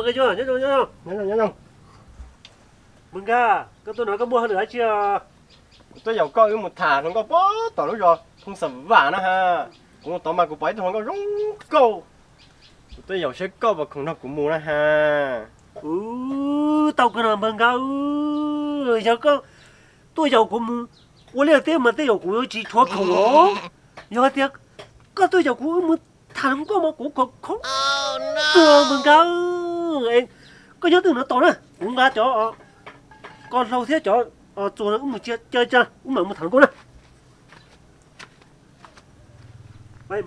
Npawg Nkaj, koj tuaj no koj muaj hauj lwm dab tsi os? Kuv tuaj yaum koj wb mus tham hluas nkauj pem tom lub zos Phoo Xav Vam na ha. Kuv mus tod mas kuv pom ib tug hluas nkauj zoo nkauj. Kuv tuaj yaum saib koj puas khoom nrog kuv mus na ha. Ub, tau kawg no npawg Nkaj, yog koj tuaj yaum kuv mus ua liaj teb mas tej zaum kuv yuav tsis tshuav khoom os. Yog hais tias koj tuaj yaum kuv wb mus tham hluas nkauj mas kuv khoom khoom tuag npawg Nkaj. Koj nyob twg no tos na, kuv nqa cov ko hlau thiab cov txuas no wb mus cia cia wb mam mus tham hluas nkauj na. Npawg,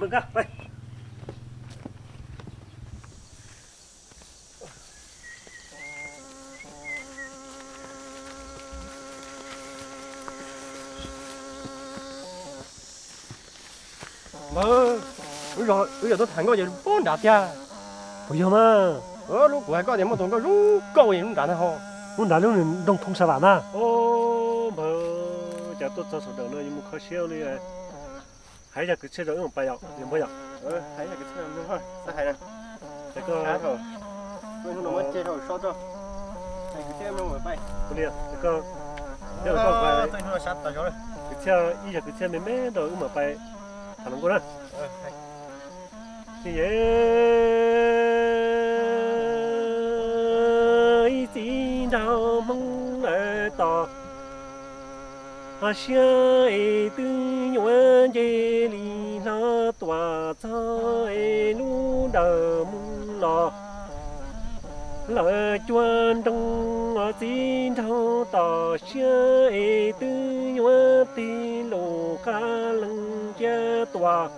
wb yog tuaj tham nkauj ces puag nrad tiag. Puas yog mas? Lub kuv hais koj tias muaj tus nkauj zoo nkauj es lub nrad ntag ho. Lub nrad lub nroog Phoo Xav Vam na. Npawg, cas tuaj txog saum dawm no yuav mus kho siab li. Hais yog kwv txhiaj zaum wb mam pais yom, yog npawg yom? Hais yog kwv txhiaj, xav hais na. Ces koj, kwv txhiaj, ib yog kwv txhiaj me me rau wb mam pais tham hluas nkauj na. Ces ib txiv nraug Hmoob lawv tos, ho siab es twb yuav nce li hlo tuaj txog es lub dawm mus los. Lawv cuag nroog txiv nraug tos siab es twb yuav tig lus qab lees cia tuaj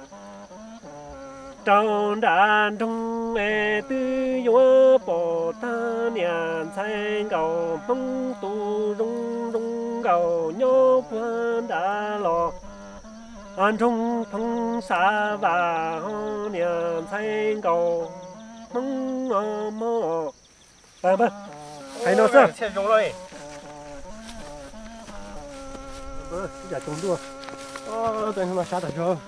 rau nram nroog es twb yuav pom tag niam ntxhais nkaus Hmoob tus zoo zoo nkaus nyob puag nrad los. Nroog Phoo Xav Vam ho niam ntxhais nkaus Hmoob mog. Hais no xwb. Ib yam tsaus ntuj. Sab tas zog.